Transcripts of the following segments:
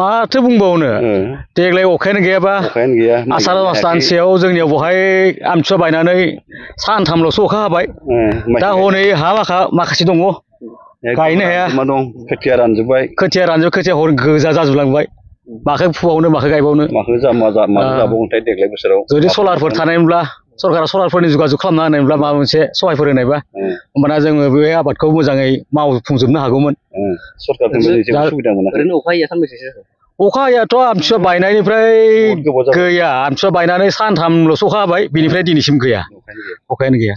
माथो बुंबावनो देग्लाय अखायानो गैयाबा आसार मास दानसेयाव जोंनियाव बहाय आमथिसुवा बायनानै सानथामल'सो अखा हाबाय दा हनै हा माखासे दङ गायनो हाया खोथिया रानजोब्बाय खोथिया हर गोजा जाजोबलांबाय माखौ फुबावनो माखौ गायबावनो माखौ जाबावगोनथाय देग्लाय बोसोराव जुदि सलारफोर थानायमोनब्ला सरकारा सलारफोरनि जुगाजुग खालामना होनायमोनब्ला माबा मोनसे सहायफोर होनायबा होमबाना जोङो बे आबादखौ मोजाङै मावफुंजोबनो हागौमोन अखा हायाथ' आमथिसुवा बायनायनिफ्राय गैया आमथिसुवा बायनानै सानथामल'सो अखा हाबाय बिनिफ्राय दिनैसिम गैया अखायानो गैया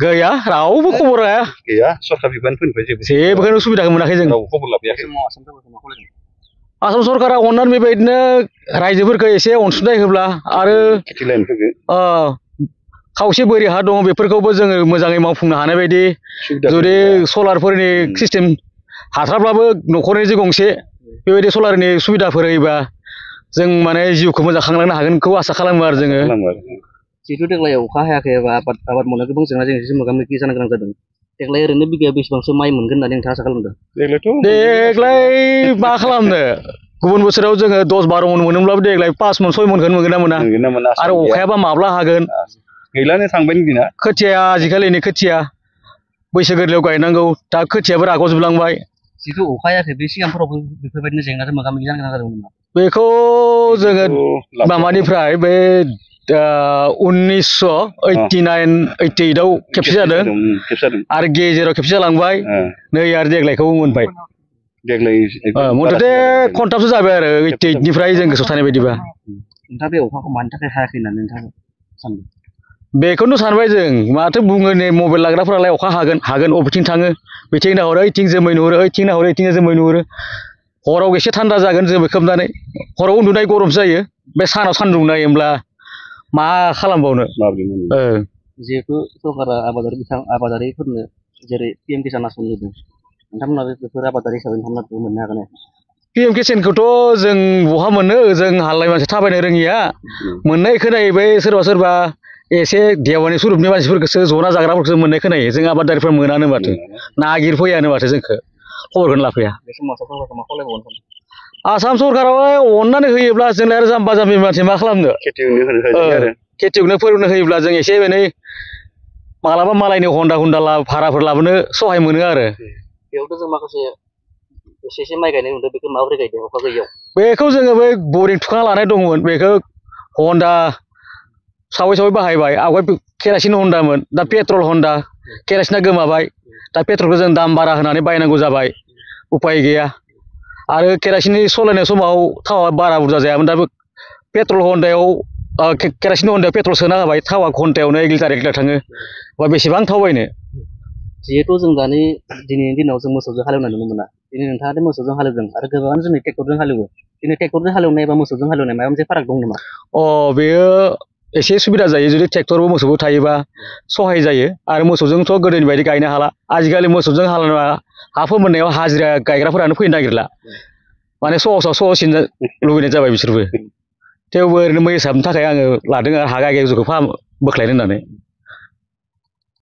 गैया रावबो खबर गैया सरकार बिबानफोरनिफ्राय जेबोखौनो सुबिदाखौ मोनाखै जों खबर लाफैयाखै आसाम सरकारा अननानै बेबायदिनो रायजोफोरखौ एसे अनसुंथाइ होब्ला आरो खावसे बोरि हा दङ बेफोरखौबो जोङो मोजाङै मावफुंनो हानाय बायदि जुदि सलारफोरनि सिस्टेम हाथारब्लाबो न'खरनि गंसे बेबायदि सलारनि सुबिदाफोर होयोबा जों माने जिउखौ मोजां खांलांनो हागोनखौ आसा खालामो आरो जोङो जिहेतु देग्लाय अखा हायाखै एबा आबाद मावनायाव गोबां जेंना जेंसिजों मोगा मोगि जानो गोनां जादों देग्लाय ओरैनो बिगायाव बेसेबांसो माइ मोनगोन होननानै नोंथाङा आसा खालामदों देग्लाय मा खालामनो गुबुन बोसोराव जोङो 10-12 मन मोनोब्लाबो देग्लाय 5 मन 6 मनखौनो मोनगोन ना मोना आरो अखायाबा माब्ला हागोन गैलानो थांबाय दिना खोथिया आजिखालिनि खोथिया बैसो गोरलैयाव गायनांगौ दा खोथियाबो राग'जोबलांबाय जिथु अखा हायाखै बे सिगांफोरावबो बेफोरबायदिनो जेंनाजों मोगा मोगि जानो गोनां जादोंमोन नामा बेखौ जोङो माबानिफ्राय बे 1989-88आव खेबसे जादों आरो गेजेराव खेबसे जालांबाय नै आरो देग्लायखौ मोनबाय मथथे खनथामसो जाबाय आरो 88निफ्राय जों गोसोआव थानाय बायदिबा नोंथाङा बे अखाखौ मानि थाखाय हायाखै होननानै नोंथाङा सानदों बेखौनो सानबाय जों माथो बुङो नै मबाइल लाग्राफोरालाय अखा हागोन बबेथिं थाङो बिथिं नाहरो ओइथिं जोमै नुहुरो ओइथिं नाहरो ओइथिं जोमै नुहुरो हराव एसे थान्दा जागोन जोमै खोबनानै हराव उन्दुनाय गरमसो जायो बे सानाव सान्दुं नायोब्ला मा खालामबावनो जिहेतु सरकारा आबादारिफोरनो जेरै PM किसान आसनि होदों नोंथांमोना बेफोर आबादारि हिसाबै नोंथांमोना मोननो हागोन PM किसानखौथ' जों बहा मोनो जों हालाय मानसि थाबायनो रोङिया मोननाय खोनायो बै सोरबा एसे देवानि सुरुपनि मानसिफोरखौसो जना जाग्राफोरखौसो मोननाय खोनायो जों आबादारिफोर मोनानो माथो नागिरफैयानो माथो जोंखौ खबरखौनो लाफैया आसाम सरकाराव अननानै होयोब्ला जोंलाय आरो जाम्बा जाम्बि मानसि मा खालामनो खेथियगनो फोरोंनो होयोब्ला जों एसे एनै मालाबा मालायनि हन्दा भाराफोर लाबोनो सहाय मोनो आरो बेयावथ' जों माखासे एसे माइ गायनाय नुदों बेखौ माबोरै गायदों अखा गैयियाव बेखौ जोङो बै बरिं थुखांना लानाय दंमोन बेखौ हन्दा सावै बाहायबाय आवगाय केरासिन हन्दामोन दा पेट्रल हन्दा केरासिना गोमाबाय दा पेट्रलखौ जों दाम बारा होनानै बायनांगौ जाबाय उपाय गैया आरो केरासिननि सालायनाय समाव थावा बारा बुरजा जायामोन दा पेट्रल हन्दायाव केरासिन हन्दायाव पेट्रल सोना होबाय थावा घन्टायावनो 1 लिटार थाङो बा बेसेबां थाव बायनो जिहेतु जों दिनैनि दिनाव जों मोसौजों हालेवनाय नुनो मोना दिनै नोंथाङा मोसौजों हालेवदों आरो गोबाङानो जोंनि ट्रेक्टरजों हालेवो दिनै ट्रेक्टरजों हालेवनाय एबा मोसौजों हालेवनाय माबा मोनसे फाराग दं नामा बेयो एसे सुबिदा जायो जुदि ट्रेक्टरबो मोसौबो थायोबा सहाय जायो आरो मोसौजोंथ' गोदोनि बायदि गायनो हाला आजिखालि मोसौजों हालेवना हा फोमोननायाव हाजिरा गायग्राफोरानो फैनो नागिरला माने सहसिन लुबैनाय जाबाय बिसोरबो थेवबो ओरैनो मै हिसाबनि थाखाय आङो लादों आरो हा गायग्राखौ बोख्लायनो होननानै